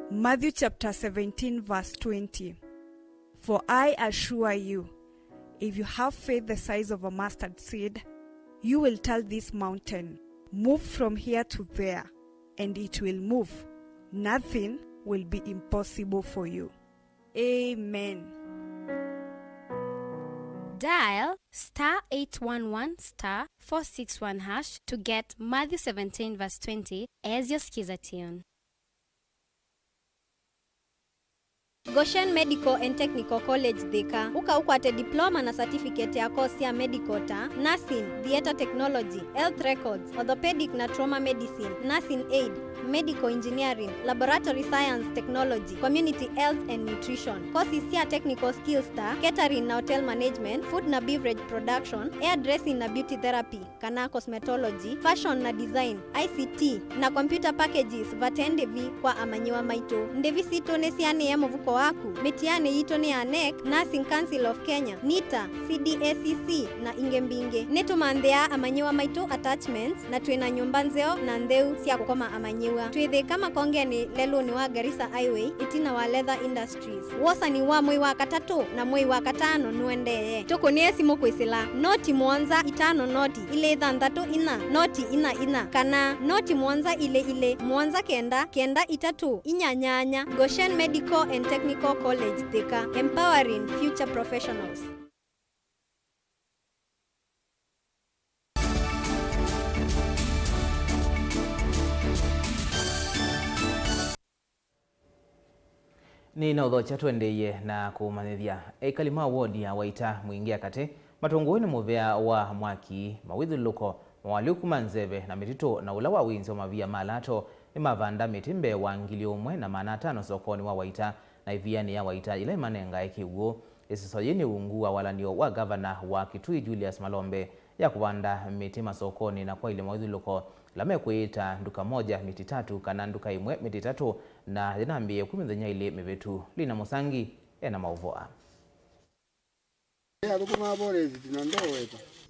Matthew chapter seventeen verse twenty. For I assure you, if you have faith the size of a mustard seed, you will tell this mountain, 'Move from here to there,' and it will move. Nothing will be impossible for you. Amen. Dial star eight one one star four six one hash to get Matthew seventeen verse twenty as your Skiza tune. Goshen Medical and Technical College Thika. Ũka ũkwate diploma na certificate ya course sya medical ta nursing, theatre technology, health records, orthopedic na trauma medicine, nursing aid, medical engineering, laboratory science technology, community health and nutrition. Courses sya technical skills ta catering na hotel management, food na beverage production, hairdressing na beauty therapy kana cosmetology, fashion na design, I C T, na computer packages vate ndĩvi kwa amanyĩw'a maitũ. Ndĩvi sitũ nĩsianĩe mũvuko waku. Mĩtianĩ yitũ nĩ ya nec, Nursing Council of Kenya, nita, C D A C C, na ingĩ mbingĩ. Nĩtũmanthĩaa amanyĩw'a maitũ attachments, na twĩ na nyũmba nzeo na ntheu sya kũkoma amanyĩw'a. Twĩ Thĩka Makongenĩ, lelũnĩ wa Garissa Highway, ĩtina wa Leather Industries. Wosani wa mwei wa katatũ na mwei wa katano nũendee. Tũkũnĩe simũ kwĩsĩla noti mũonza itano noti ilĩ thanthatũ inya noti inya inya kana noti mũonza ilĩ ilĩ mũonza kenda kenda itatũ inya nyanya. Goshen Medical and Technical College Thika, empowering future professionals. Nĩnaũthokya tũendeeye na kũmanyĩthya. Ekali ma wodi ya Waita Mwingĩ ya Katĩ matũngũwe nĩ mũvea wa mwaki, mawĩthyũlũlũko, mawalĩko ma nzeve na mĩtitũ, na ũla wa wĩnzi wa mavia ma lato nĩmavanda mĩtĩ mbee wa ngili ũmwe na maana atano sokonĩ wa Waita na ĩvianĩ ya Waita yĩla ĩmanengae kĩw'ũ. Ĩseso yĩĩ nĩ ungu wa walany'o wa ngavana wa Kitui Julius Malombe ya kũvanda mĩtĩ masokonĩ na kwaĩlya mawĩthyũlũlũko ĩla mekwĩĩta nduka moja miti tatu kana nduka ĩmwe miti ĩtatũ, na yĩnambĩĩe kwĩ mĩthenya ĩlĩ mĩvĩtu. Lina Mũsangi ena maũvoo aa.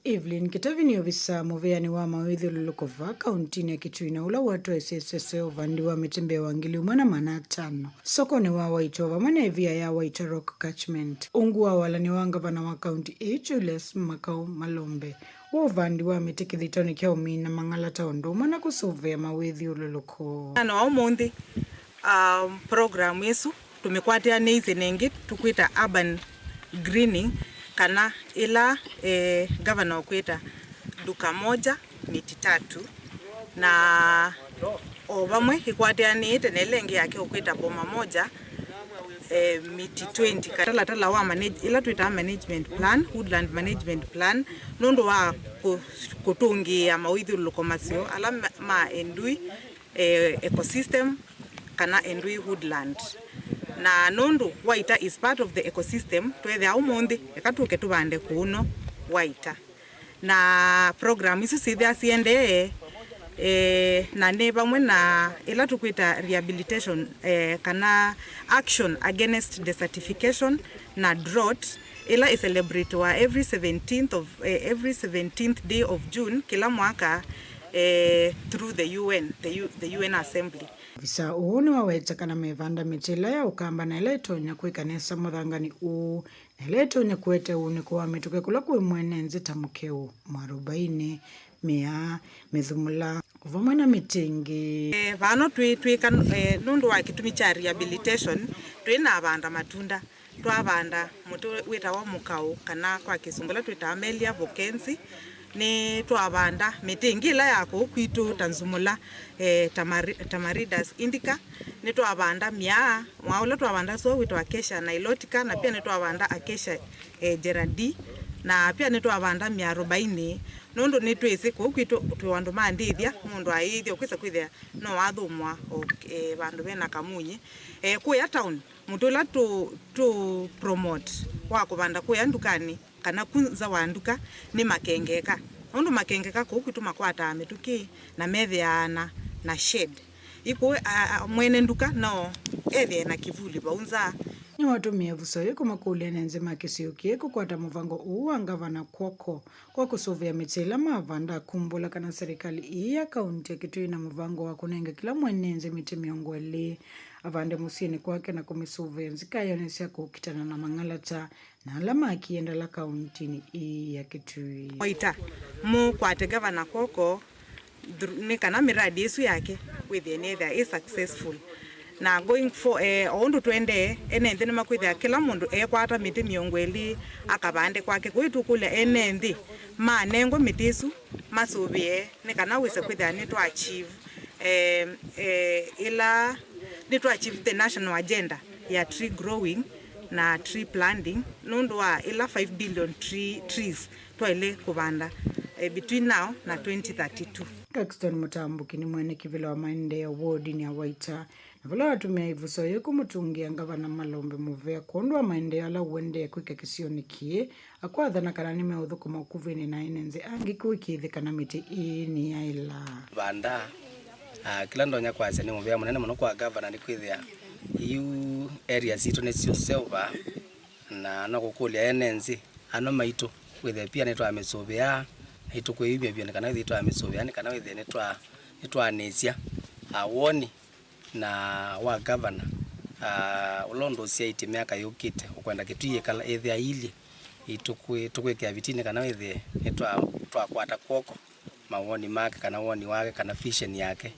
Evelyn Kĩtavi nĩ ovisaa mũvĩanĩ wa mawĩthyũlũlũko vaa kauntinĩ ya Kitui na ũla watwaisye ĩseso ya ũvandi wa mĩtĩ mbee wa ngili ĩmwe na maana atano sokonĩ wa Waitũ vamwe na ĩvia ya Waitũ Rock Catchment. Ungu wa walany'o wa ngavana wa kaunti ĩĩ Julius Makau Malombe wa ũvandi wa mĩtĩ kĩthitoonĩ kya ũmina mang'alata ũndũ ũmwe na kũsũvĩa mawĩthyũlũlũko. Mũthenya wa ũmũnthĩ, um, program ĩsu tũmĩkwatĩanĩisye na ĩngĩ tũkwĩta urban greening, kana ĩla, eh, ngavana ũkwĩta nduka moja miti tatu, na o vamwe ĩkwatĩanĩĩte na ĩla ĩngĩ yake ũkwĩta boma moja, eh, miti twenty. Talatala wa manage-, ĩla twĩtaa management plan, woodland management plan, nũndũ wa kũ-, kũtũngĩĩa mawĩthyũlũlũko maseo ala ma, ma endui, eh, ecosystem kana endui woodland. Na nũndũ Waita is part of the ecosystem, tweethĩa ũmũnthĩ, eka tũke tũvande kũũ no Waita. Na program isu syĩthĩa siendee, eh, na nĩ vamwe na ĩla tũkwĩta rehabilitation, eh, kana action against desertification na drought, ĩla ĩcelebratiwa every seventeenth of, eh, every seventeenth day of June kĩla mwaka, eh, through the U N, the U-, the U N Assembly. Ovisaa ũũ nĩwaweta kana mevanda mĩtĩ ĩla ya ũkamba na ĩla ĩtonya kwĩka nesa mũthanganĩ ũũ, na ĩla ĩtonya kũete ũunĩko wa mĩtũkĩ kũla kwĩ mwene nzĩ ta mũkeũ, mwarobaini, mĩaa, mĩthumũla, o vamwe na mĩtĩ ĩngĩ. Eh, vano twĩ, twĩka, eh, nũndũ wa kĩtumi kya rehabilitation, twĩ na vanda matunda. Twavanda mũtĩ wĩtawa mũkaũ, kana kwa Kĩsũngũ ĩla twĩtaa Melia vokensi. Nĩtwavanda mĩtĩ ĩngĩ ĩla ya kũũ kwitũ ta nzumũla, eh, tamari-, Tamaridas indica. Nĩtwavanda myaa, myaa ũla twavanda soo wĩtawa Acacia nilotica, na pia nĩtwavanda Acacia, eh, gerardii, na pia nĩtwavanda myarobaini, nũndũ nĩtwĩsĩ kũũ kwitũ twĩ o andũ ma ndĩthya, mũndũ aĩthya ũkwĩsa kwĩthĩa no wathũmũa o, eh, vandũ vena kamunyi. Eh, kũya town, mũtĩ ũla tũ, tũ promote wa kũvanda kũya ndukanĩ kana ku nza wa nduka nĩ makengeka. Nũndũ makengeka kũu kwitũ makwataa mĩtũkĩ na methĩaa na, na shade. Ĩkũũ, a, a, mwene nduka no ethĩe na kĩvuli vau nza. Nĩwatũmie ĩvuso yĩĩ kũmakũlya ene nzĩ ma kĩsio kĩĩ kũkwata mũvango ũũ wa ngavana kw'oko kwa kũsũvĩa mĩtĩ ĩla mavanda, akumbũla kana serikali ii ya kaunti ya Kitui ĩna mũvango wa kũnenga kĩla mwene nzĩ mĩtĩ mĩongo ĩlĩ avande mũsyĩnĩ kwake na kũmĩsũvĩa nzikaĩonĩ sya kũkitana na mang'alata na ala makie ndala kauntinĩ ii ya Kitui. Waita, mũkwate gavana kw'oko, through, nĩ kana mĩradi ĩsu yake wĩthĩe nĩyĩthĩa ĩ successful. Na going for, eh, o ũndũ tũendee, ene nthĩ nĩmakwĩthĩa kĩla mũndũ ekwata mĩtĩ mĩongo ĩlĩ akavande kwake. Kũu tũkũlya ene nthĩ manengwe mĩtĩ ĩsu masũvĩe nĩ kana wĩse kwĩthĩa nĩtwa achieve, eh, eh, ĩla, nĩtwa achieve the national agenda ya tree growing na tree planting, nũndũ wa ĩla five billion tree, trees twaĩle kũvanda, eh, between now na twenty thirty-two. Caxton Mũtambũki nĩ mwene kĩvĩla wa maendeeo wodinĩ ya Waita, na vala watũmĩa ĩvuso yĩĩ kũmũtũngĩa ngavana Malombe mũvea kwondũ wa maendeeo ala ũendee kwĩka kĩsionĩ kĩĩ, akwathana kana nĩmeũthũkũma ũkuvĩnĩ na ene nzĩ angĩ kũĩkĩĩthya kana mĩtĩ ĩĩ nĩyaĩla. Vanda, ah, kĩla ndonya kwasya nĩ mũvea mũnene mũno kwa ngavana nĩ kwĩthĩa iu area sitũ nĩsyo silver, na no kũkũlya ene nzĩ ano maitũ wĩthĩe pia nĩtwamĩsũvĩaa, na itũkwĩyumya vyũ nĩ kana wĩthĩe twamĩsũvĩaa, nĩ kana wĩthĩe nĩtwa-, nĩtwanĩsya, ah, woni na wa ngavana, ah, ũla ũndũ ũsyaĩtye myaka yũkĩte, ũkwenda Kitui ĩkala ĩthĩa ilyĩ, itũkwĩ-, tũkwĩkĩa vitinĩ kana wĩthĩe nĩtwa-, twakwata kw'oko mawoni make, kana woni wake, kana vision yake,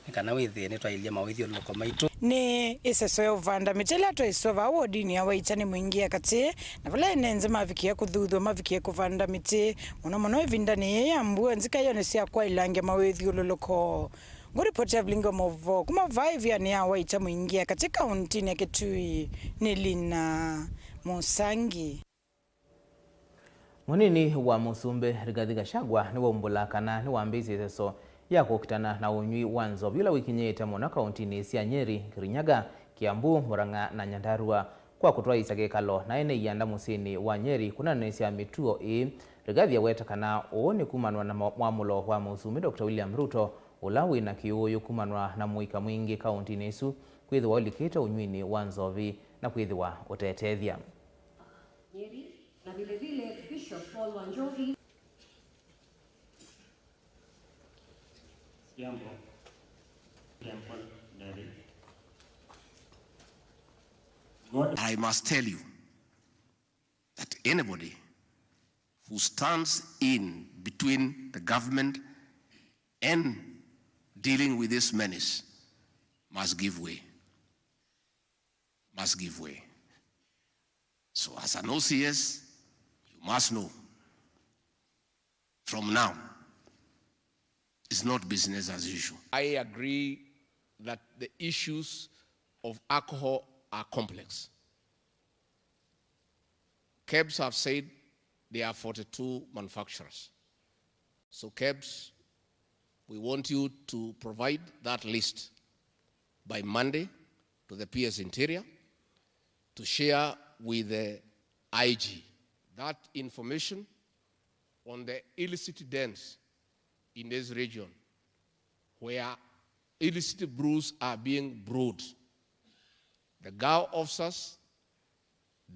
nĩ kana wĩthĩe nĩtwaĩlye mawĩthyũlũlũko maitũ. Nĩ ĩseso ya ũvanda mĩtĩ ĩla twaisũa vaa wodinĩ ya Waita nĩ Mũingĩ ya Katĩ, na vala ene nzĩ mavikie kũthuthw'a mavikie kũvanda mĩtĩ, mũno mũno ĩvindanĩ yĩĩ ya mbua, nzikaĩonĩ sya kwaĩlangya mawĩthyũlũlũko. Ngũripoti ya vilingi wa maũvoo kuma vaa ĩvĩanĩ ya Waita Mũingĩ ya Katĩ kauntinĩ ya Kitui nĩ Lina Mũsangi. Mũnini wa mũsumbĩ Rigathi Gachagua nĩwaumbũla kana nĩwambĩĩsye ĩseso ya kũkitana na ũnyw'i wa nzovi ũla wĩkinyĩĩte mũno kauntinĩ sya Nyeri, Kirinyaga, Kiambu, Murang'a na Nyandarua kwa kũtwaĩĩsya kĩkalo na ene ianda mũsyĩnĩ wa Nyeri kũneenanĩsya mĩtuo ĩĩ. Rigathi aweta kana ũũ nĩ kumanwa na mo-, mwamũlo wa mũsumbĩ Doctor William Ruto ũla wĩ na kĩũũyũ kumanwa na mũika mwingĩ kaũntinĩ ĩsu kwĩthĩwa ũlikĩte ũnyw'inĩ wa nzovi na kwĩthĩwa ũtetethya. Nyeri, na vile vile Bishop Paul Wanjohi. Jambo, jambo, Daddy. God, I must tell you that anybody who stands in between the government and dealing with this menace must give way. Must give way. So as an O C S, you must know from now, it's not business as usual. I agree that the issues of alcohol are complex. KEBS have said there are forty-two manufacturers. So KEBS, we want you to provide that list by Monday to the P S Interior to share with the I G. That information on the illicit dens in this region where illicit brews are being brewed. The GAO officers,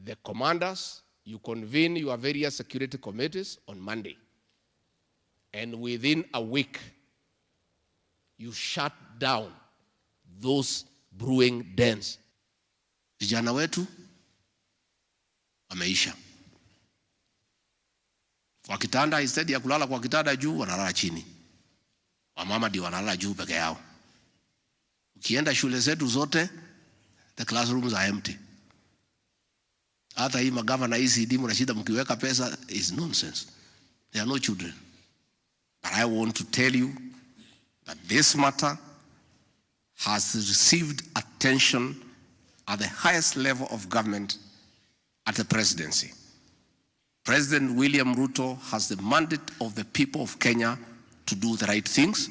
the commanders, you convene your various security committees on Monday. And within a week, you shut down those brewing dens. Vijana wetu wameisha. Kwa kitanda, instead ya kulala kwa kitanda juu, wanalala chini. Wamama ndio wanalala juu peke yao. Ukienda shule zetu zote, the classrooms are empty. Hata hii magavana, E C D, mnashinda mkiweka pesa, is nonsense. There are no children. But I want to tell you that this matter has received attention at the highest level of government at the presidency. President William Ruto has the mandate of the people of Kenya to do the right things.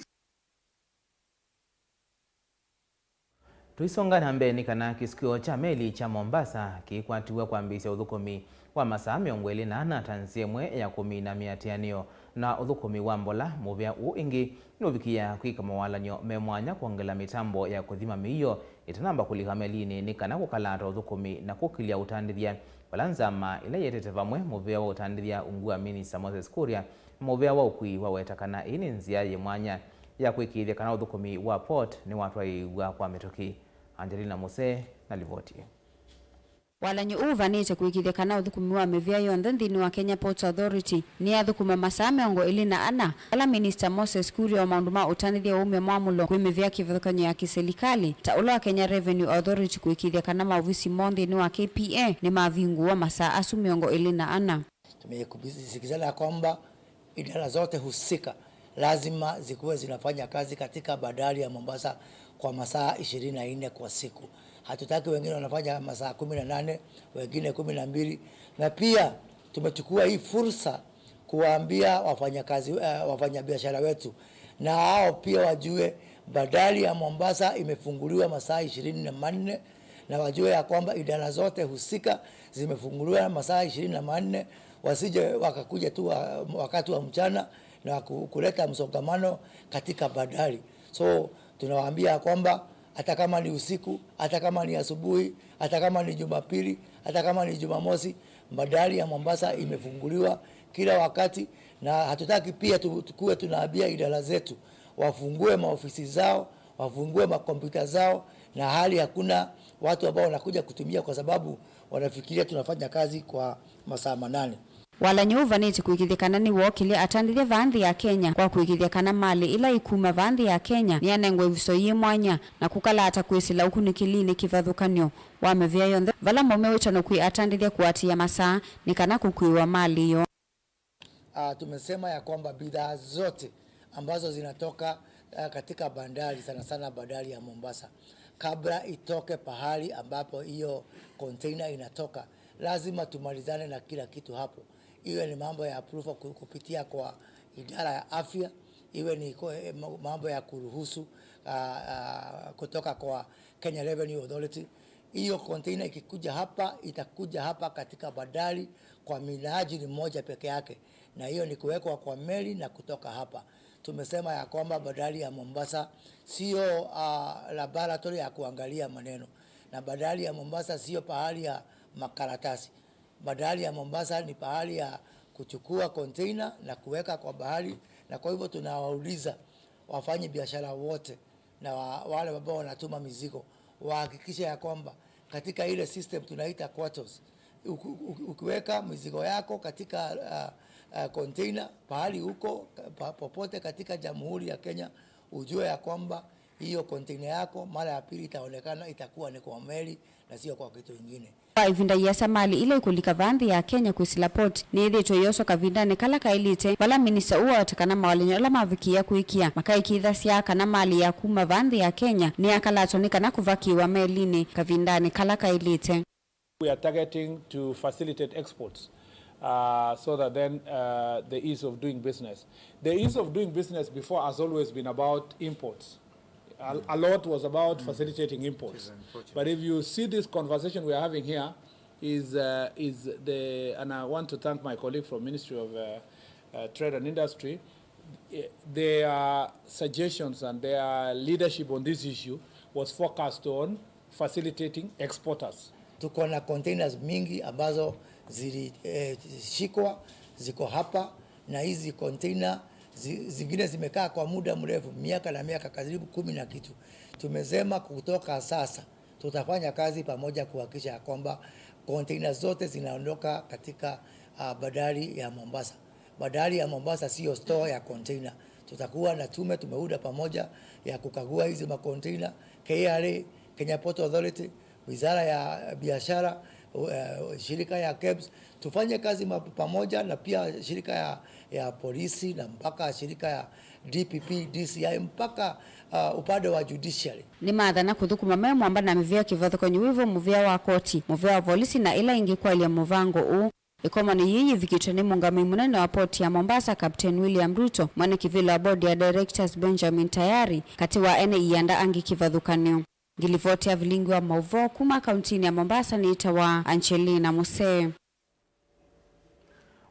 Tũisonga na mbee nĩ kana kĩsukio kya meli kya Mombasa kĩikwatiw'a kwambĩĩsya ũthũkũmi wa masaa mĩongo ĩlĩ na ana ta nzĩa ĩmwe ya kũmina mĩatĩanĩo na ũthũkũmi wa mbola. Mũvĩa ũũ ĩngĩ nũvikĩĩa kwĩka mawalany'o me mwanya kwongela mĩtambo ya kũthima mĩio ĩtanamba kũlika melinĩ nĩ kana kũkalata ũthũkũmi na kũkĩlya ũtandĩthya, vala nzama ĩla yĩetete vamwe mũvĩa wa ũtandĩthya ungu wa Minista Moses Kuria na mũvĩa wa ũkui waweta kana ĩĩ nĩ nzĩa yĩ mwanya ya kũĩkĩĩthya kana ũthũkũmi wa port nĩwatwaĩĩw'a kwa mĩtũkĩ. Angelina Musee na livoti ĩĩ. Walany'o ũũ ũvanĩte kũĩkĩĩthya kana ũthũkũmi wa mĩvĩa yonthe nthĩnĩ wa Kenya Ports Authority nĩyathũkũma masaa mĩongo ĩlĩ na ana, vala Minista Moses Kuria wa maũndũ ma ũtandĩthya waumya mwamũlo kwĩ mĩvĩa kĩvathũkany'o ya kĩselikalĩ, ta ũla wa Kenya Revenue Authority, kũĩkĩĩthya kana maovisi moo nthĩnĩ wa K P A nĩmavingũwa masaa asu mĩongo ĩlĩ na ana. Tumekusikizana ya kwamba idara zote husika lazima zikuwe zinafanya kazi katika bandari ya Mombasa kwa masaa ishirini na nne kwa siku. Hatutaki wengine wanafanya masaa kumi na nane, wengine kumi na mbili. Na pia tumechukua hii fursa kuwaambia wafanyakazi, eh, wafanyabiashara wetu, na hao pia wajue bandari ya Mombasa imefunguliwa masaa ishirini na manne, na wajue ya kwamba idara zote husika zimefunguliwa masaa ishirini na manne, wasije wakakuja tu wa-, wakati wa mchana na ku-, kuleta msongamano katika bandari. So tunawaambia ya kwamba hata kama ni usiku, hata kama ni asubuhi, hata kama ni Jumapili, hata kama ni Jumamosi, bandari ya Mombasa imefunguliwa kila wakati, na hatutaki pia tu-, tukuwe tunaambia idara zetu wafungue maofisi zao, wafungue makompyuta zao, na hali hakuna watu ambao wanakuja kutumia kwa sababu wanafikiria tunafanya kazi kwa masaa manane. Walany'o ũvanĩte kũĩkĩĩthya kana nĩwookĩlya atandĩthya vaa nthĩ ya Kenya kwa kũĩkĩĩthya kana malĩ ĩla ĩkuma vaa nthĩ ya Kenya nĩyanengwa ĩvuso yĩ mwanya na kũkalata kwĩsĩla ũkunĩkĩlinĩ kĩvathũkany'o wa mĩvĩa yonthe, vala maumya wĩtano kwĩ atandĩthya kũatĩĩa masaa nĩ kana kũkuĩwa malĩ yoo. Ah, tumesema ya kwamba bidhaa zote ambazo zinatoka, ah, katika bandari, sana sana bandari ya Mombasa, kabla itoke pahali ambapo hiyo container inatoka, lazima tumalizane na kila kitu hapo. Iwe ni mambo ya approval ku-, kupitia kwa idara ya afya, iwe ni ko-, eh, ma-, mambo ya kuruhusu, ah, ah, kutoka kwa Kenya Revenue Authority. Hiyo container ikikuja hapa, itakuja hapa katika bandari kwa minajili moja peke yake, na hiyo ni kuwekwa kwa meli na kutoka hapa. Tumesema ya kwamba bandari ya Mombasa sio, ah, laboratory ya kuangalia maneno, na bandari ya Mombasa sio pahali ya makaratasi. Bandari ya Mombasa ni pahali ya kuchukua container na kuweka kwa bahari, na kwa hivyo tunawauliza wafanyi biashara wote na wa-, wale ambao wanatuma mizigo wahakikishe ya kwamba katika ile system tunaita quarters, uki-, uki-, ukiweka mizigo yako katika, ah, ah, container pahali huko, pa-, popote katika Jamhuri ya Kenya, ujue ya kwamba hiyo container yako mara ya pili itaonekana itakuwa ni kwa meli na sio kwa kitu ingine. Kwa ĩvinda yĩasa, malĩ ila ikũlika vaa nthĩ ya Kenya kwĩsĩla port nĩyĩthĩĩtwe ĩyoswa kavindanĩ kala kaĩlĩte, vala minista ũũ awetekana mawalany'o ala mavikĩĩa kũĩkĩa makaĩkĩĩthasya kana malĩ ya kuma vaa nthĩ ya Kenya nĩyakalatwa nĩ kana kũvakĩĩwa melinĩ kavindanĩ kala kaĩlĩte. We are targeting to facilitate exports, uh, so that then, uh, the ease of doing business. The ease of doing business before has always been about imports. A, a lot was about facilitating imports. But if you see this conversation we are having here, is, uh, is the, and I want to thank my colleague from Ministry of, uh, uh, Trade and Industry. Eh, their suggestions and their leadership on this issue was focused on facilitating exporters. Tuko na containers mingi ambazo zilishikwa, eh, ziko hapa, na hizi container zi-, zingine zimekaa kwa muda mrefu, miaka na miaka, karibu kumi na kitu. Tumesema kutoka sasa tutafanya kazi pamoja kuhakikisha ya kwamba container zote zinaondoka katika, ah, bandari ya Mombasa. Bandari ya Mombasa siyo store ya container. Tutakuwa na tume tumeunda pamoja ya kukagua hizi macontainer, K R A, Kenya Port Authority, Wizara ya Biashara, eh, shirika ya kebs. Tufanye kazi ma-, pamoja na pia shirika ya, ya polisi na mpaka shirika ya D P P, D C I, mpaka, ah, upande wa judiciary. Nĩmathana kũthũkũma me mwamba na mĩvĩa kĩvathũkany'o wĩvo mũvĩa wa koti, mũvĩa wa volisi na ĩla ĩngĩ kwaĩlya mũvango ũũ. Ĩkomanĩ yĩĩ yĩvikĩtwe nĩ mũngamĩi mũnene wa port ya Mombasa, Captain William Ruto, mwene kĩvĩla wa board ya directors Benjamin Tayari, katĩ wa ene ianda angĩ kĩvathũkany'o. Ngilivoti ya vilingi wa maũvoo kuma kauntinĩ ya Mombasa nĩĩtawa Angelina Musee.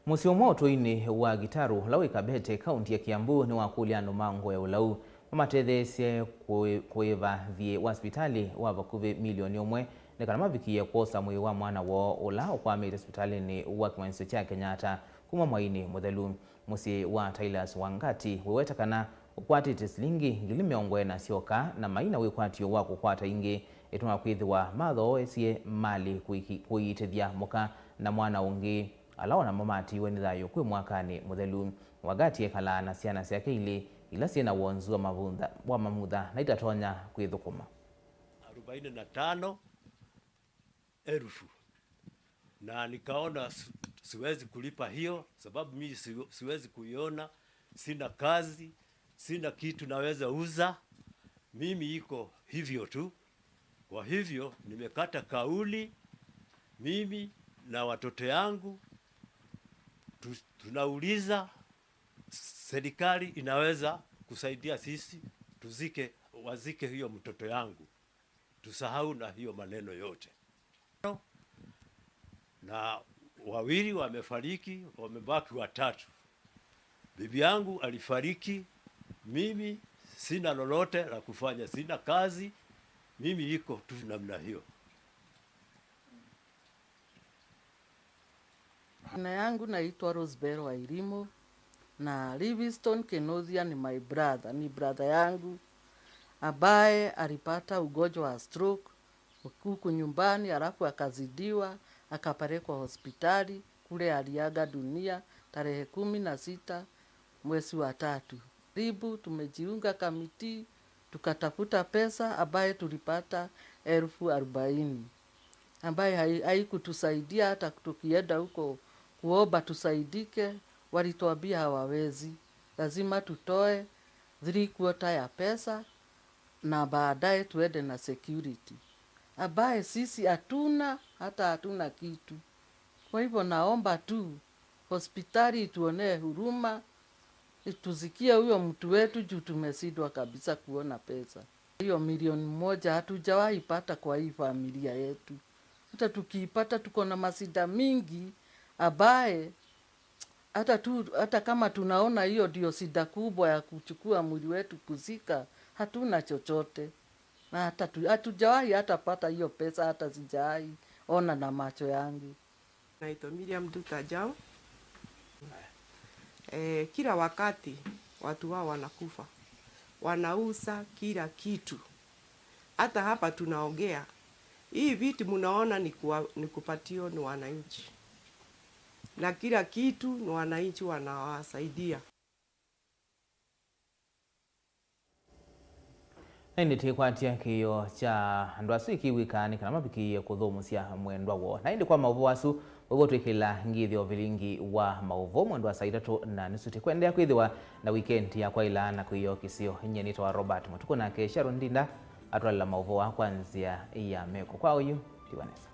Mũsyĩ ũmwe ũtũinĩ wa Gitaru, ũla wĩ Kabete, kaunti ya Kiambu, nĩwakũlya andũ ma ngoo ya ũlau mamatetheesye kũĩ-, kũĩva thiĩ wa sivitalĩ wa vakuvĩ milioni ũmwe nĩ kana mavikĩĩe kwosa mwĩĩ wa mwana woo ũla ũkwamĩte sivitalĩnĩ wa kĩmanyĩsyo kya Kenyatta kuma mweinĩ mũthelu. Mũsyĩ wa Titus Wangati wĩweta kana ũkwatĩte silingi ngili mĩongo ĩna syoka na maina wĩkwatyo wa kũkwata ingĩ, ĩtuma kwĩthĩwa mathooesye malĩ kũiki-, kũiitĩthya mũka na mwana ũngĩ, ala o namo matiiwe nĩ thayũ kwĩ mwakanĩ mũthelu. Wangati ekalaa na syana syake ilĩ ila syĩ na wonzu wa mavutha, wa mamutha na itatonya kwĩthũkũma. Arobaini na tano elfu. Na nikaona si-, siwezi kulipa hiyo, sababu mimi si-, siwezi kuiona, sina kazi, sina kitu naweza uza. Mimi iko hivyo tu. Kwa hivyo, nimekata kauli, mimi na watoto yangu, tu-, tunauliza serikali inaweza kusaidia sisi, tuzike, wazike hiyo mtoto yangu. Tusahau na hiyo maneno yote. Na wawili wamefariki, wamebaki watatu. Bibi yangu alifariki, mimi sina lolote la kufanya, sina kazi, mimi iko tu namna hiyo. Jina yangu naitwa Rosebell Wairimu, na Livingstone Kinuthia ni my brother, ni brother yangu ambaye alipata ugonjwa wa stroke huku nyumbani, alafu akazidiwa, akapelekwa hospitali, kule aliaga dunia tarehe kumi na sita mwezi wa tatu. Karibu tumejiunga kamiti, tukatafuta pesa ambaye tulipata elfu arobaini, ambaye hai-, haikutusaidia hata tukienda huko kuomba tusaidike, walituambia hawawezi, lazima tutoe three quarter ya pesa na baadaye tuende na security, ambaye sisi hatuna, hata hatuna kitu. Kwa hivyo naomba tu hospitali ituonee huruma, tuzikie huyo mtu wetu juu tumeshindwa kabisa kuona pesa. Hiyo milioni moja hatujawahi pata kwa hii familia yetu. Hata tukiipata tuko na mashida mingi ambaye hata tu, hata kama tunaona hiyo ndio shida kubwa ya kuchukua mwili wetu kuzika, hatuna chochote. Na hata tu, hatujawahi hata pata hiyo pesa, hata sijawahi ona na macho yangu. Naitwa Miriam Nduta Njau. Eh, kila wakati watu wao wanakufa, wanauza kila kitu. Hata hapa tunaongea, hii viti mnaona ni kuwa-, ni kupatio ni wananchi, na kila kitu ni wananchi wanawasaidia. Na ĩndĩ tĩkwatya kĩĩo kya andũ asu ikiw'ĩka nĩ kana mavikĩĩe kũthũmũsya mwendwa woo. Na ĩndĩ kwa maũvoo asu, ũw'o twĩkĩla ngĩthyo vilingi wa maũvoo mwendo wa saa itatũ na nusu. Tĩkwendeea kwĩthĩwa na wikendi ya kwaĩla na kwĩyoo kĩsio. Nyie nĩtawa Robert Mũtukũ, nake Sharon Ndinda atwalĩla maũvoo aa kwa nzĩa ya meko. Kwa oyu, tiwa nesa.